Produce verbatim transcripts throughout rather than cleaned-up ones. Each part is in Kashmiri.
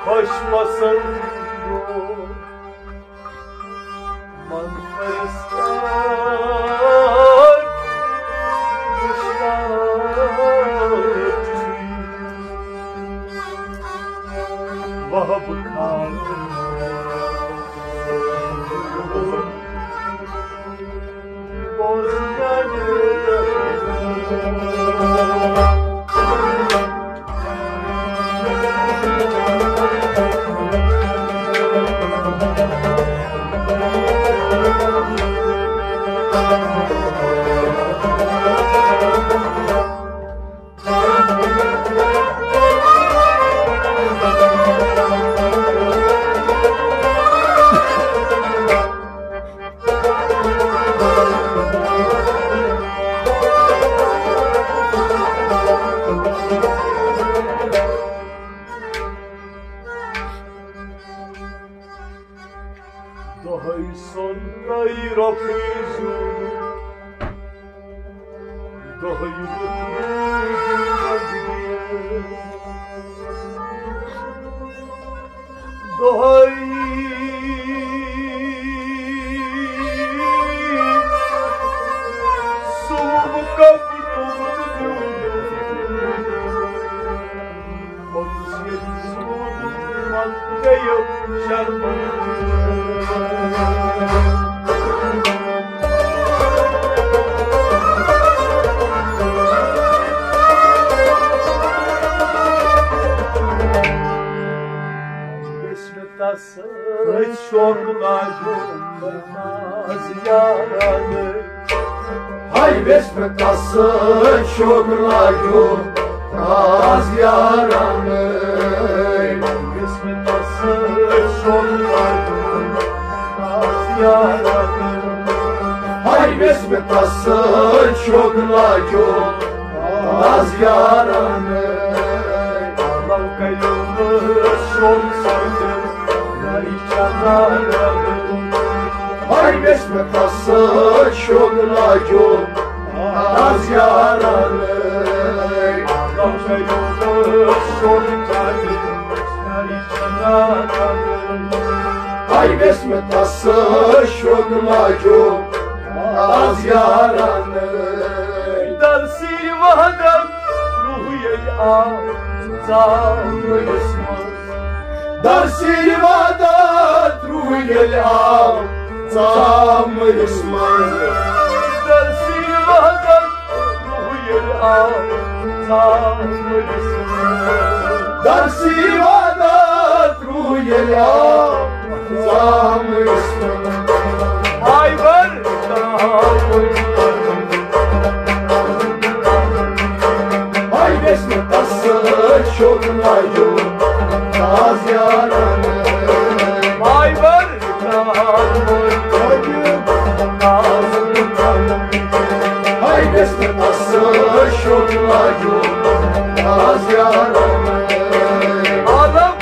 خۄش پسند، من پرستار، وشرار چھُے وہب خان۔ دۄہَے سوٚن تۄہہِ رۄپُے زیوٗن، دۄہَے وُتھ روٗدِم نزدیٖک۔ دۄہَے صُبح کَپ ٹوٚمُت نیوٗ۔ پوٚتُس ییٚلہِ زوٗنُم، پَتہٕ گٔیَم شرمہٕ۔ ییٚلہِ مےٚ تَس سۭتۍ شوق لاگیوم، ناز یارانہٕ۔ ہاے ویس مےٚ تَس سۭتۍ شوق لاگیوم، ناز یارانہٕ۔ ویس مےٚ تَس سۭتۍ شوق لاگیوم، ناز یارانہٕ۔ ہاے ویس مےٚ تَس سۭتۍ شوق لاگیوم، ناز یارانہٕ۔ عالم کَریو نہٕ شوق سۭتۍ۔ ہاے ویس مےٚ تَس سۭتۍ شوق لاگیوم، ناز یارانہٕ۔ ہاے ویس مےٚ تَس سۭتۍ شوق لاگیوم، ناز یارانہٕ۔ درسٕے وحدت روح ییٚلہِ آو ژامنِس منٛز۔ درسٕے وحدت روح ییٚلہِ آو ژامنِس منٛز۔ درسٕے وحدت روح ییٚلہِ آو ژامنِس منٛز۔ درسٕے وحدت روح ییٚلہِ آو ژامنِس منٛز۔ آے بر ہاے ویس مےٚ تَس سۭتۍ شوق لاگیوم، ناز یارانہٕ۔ آے بر ہاے ویس مےٚ تَس سۭتۍ شوق لاگیوم، ناز یارانہٕ۔ عالم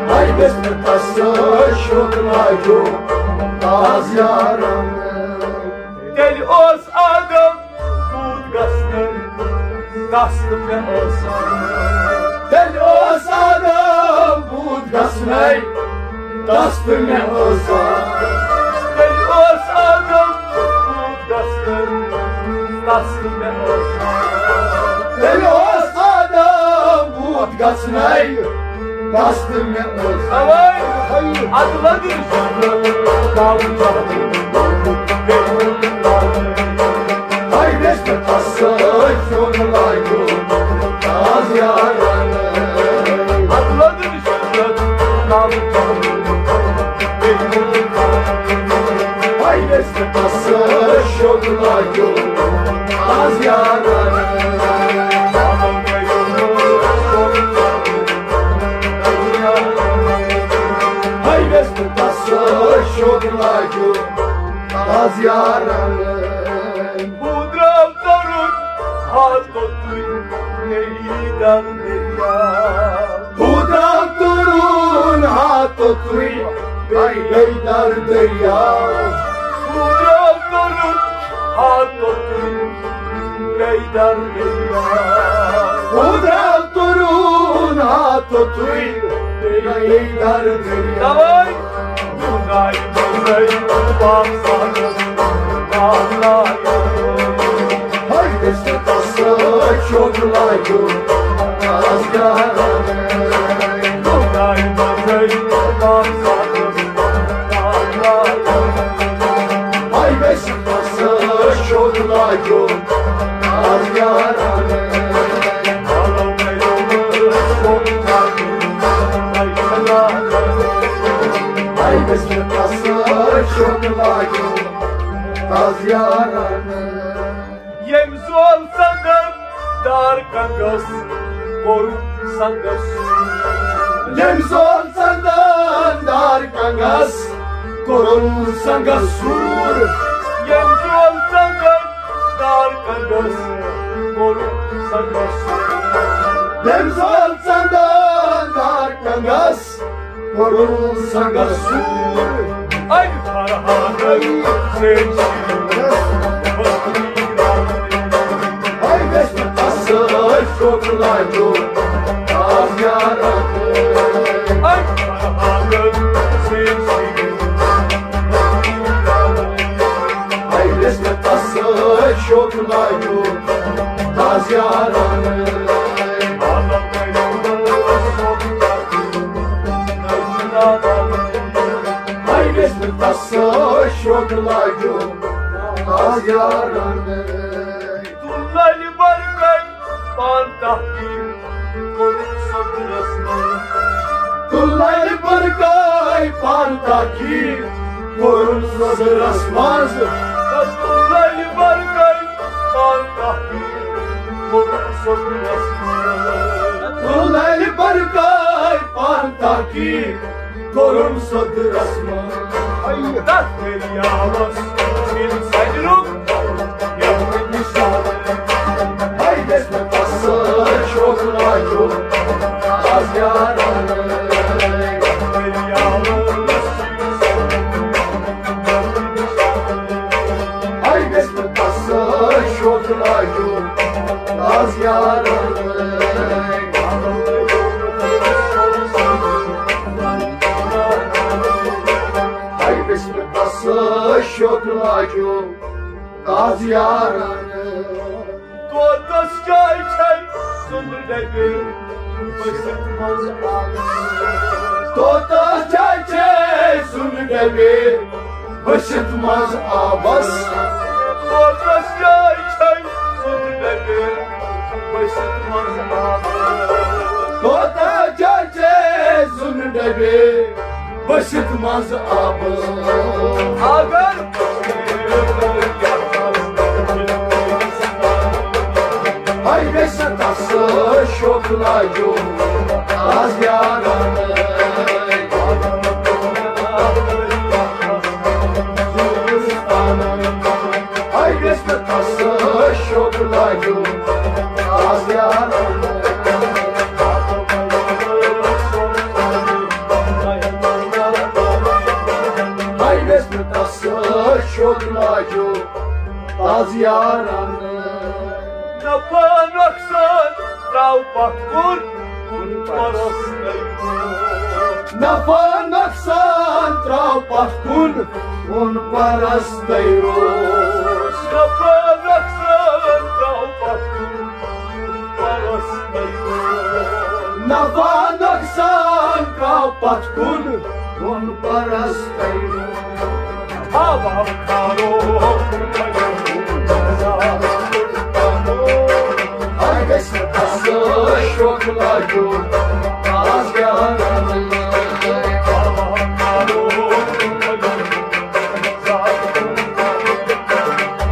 ہاے ویس مےٚ تَس سۭتۍ شوق لاگیوم، ناز یارانہٕ۔ تیٚلہِ اوس آدم بُتھ گژھنَے، تَس تہٕ مےٚ ٲس۔ تیٚلہِ اوس آدم بُتھ گژھنَے، تَس تہٕ مےٚ ٲس۔ تیٚلہِ اوس آدم بُتھ گژھنَے، تَس تہٕ مےٚ ٲس۔ تیٚلہِ اوس آدم بُتھ گژھنَے، تَس تہٕ مےٚ ٲس۔ اَوَے، اَدٕ لَدٕر چھُ، کَم چھُ۔ ہاے ویس مےٚ تَس سۭتۍ شوق لاگیوم، ناز یارانہٕ۔ اَدٕ لَدٕر چھُ، کَم چھُ۔ ہاے ویس مےٚ تَس سۭتۍ شوق لاگیوم، ناز یارانہٕ۔ ہاے ویس مےٚ تَس سۭتۍ شوق لاگیوم، ناز یارانہٕ۔ بہٕ درٛاو ترُن، ہا توٚتُے گٔیی در دریا۔ بہٕ درٛاو ترُن، ہا توٚتُے گٔیی در دریا۔ بہٕ درٛاو ترُن، ہا توٚتُے حیدر دریا۔ قدرت تُلُن ہا توٚتُے حیدر دریا۔ تَوَے خداے منٛزَے پاک سالس ناو لایو۔ ہے گژھِ تَس سۭتۍ شوق لایو، از یارن۔ خداے منٛزَے پاک سالس ناو لایو۔ ہے گژھِ تَس سۭتۍ شوق لایو، از یارن۔ ہے گژھِ تَس سۭتۍ شوق لایو، از یارن۔ ییٚمۍ زول ژندن دار کنگس کوٚر سنگس۔ ییٚمۍ زول ژندن دار کنگس کوٚرُن سنگس سوٗر۔ ییٚمۍ زول ژندن دار کنگس کوٚرُن سنگس سوٗر۔ ییٚمۍ زول ژندن دار کنگس کوٚرُن سنگس سوٗر۔ اَمہِ فرحانٕے زیچھِ۔ اَمہِ گژھِ نہٕ تَس سۭتۍ شوق لایو، از یارن۔ اَمہِ فرحانٕے زیچھِ۔ اَمہِ گژھِ نہٕ تَس سۭتۍ شوق لایو، از یارن۔ ہے گژھِ نہٕ تَس سۭتۍ شوق لایو، از یارن۔ تُلنَلہِ برکے پان تحقیٖق کوٚرُن صدرس منٛز۔ تُلنَلہِ برکے پان تحقیٖق کوٚرُن صدرس منٛز۔ تُلنَلہِ برکے پان تحقیٖق کوٚرُن صدرس منٛز۔ تُلنَلہِ برکے پان تحقیٖق کوٚرُن صدرس منٛز۔ تَتھ دٔریاوس چھِن سَجرُک یَتھ نِشانہٕ۔ ہے گژھِ نہٕ تَس سۭتۍ شوق لایو، از یارن۔ تَتھ دٔریاوس چھِن سَجرُک یَتھ نِشانہٕ۔ ہے گژھِ نہٕ تَس سۭتۍ شوق لایو، از یارن۔ ہے گژھِ نہٕ تَس سۭتۍ شوق لایو، از یارن۔ طوطس جاے چھے زُنٛدٕ ڈبے بٔسِتھ منٛز آبس۔ طوطس جاے چھے زُنٛدٕ ڈبے بٔسِتھ منٛز آبس۔ طوطس جاے چھے زُنٛدٕ ڈبے بٔسِتھ منٛز آبس۔ طوطس جاے چھے زُنٛدٕ ڈبے بٔسِتھ منٛز آبس۔ اگر ہے گژھِ تَس سۭتۍ شوق لایو، از یارن۔ ہے گژھِ تَس سۭتۍ شوق لایو، از یارن۔ ہے گژھِ تَس سۭتۍ شوق لایو، از یارن۔ نفع نۄقصان ترٛاو پتھ کُن، کُن پرستَے روز۔ نفع نۄقصان ترٛاو پتھ کُن، کُن پرستَے روز۔ نفع نۄقصان ترٛاو پتھ کُن، کُن پرستَے روز۔ نفع نۄقصان ترٛاو پتھ کُن، کُن پرستَے روز۔ آ بابا کھارو۔ ہے گژھِ تَس سۭتۍ شوق لایو، از یارن۔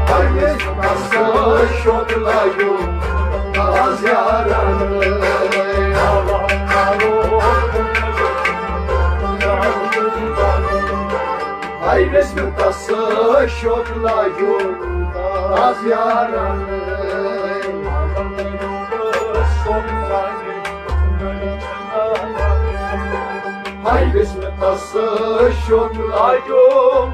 ہے گژھِ تَس سۭتۍ شوق لایو، از یارن۔ ہے گژھِ تَس سۭتۍ شوق لایو، از یارن۔ ہے گژھِ تَس سۭتۍ شوق لایو،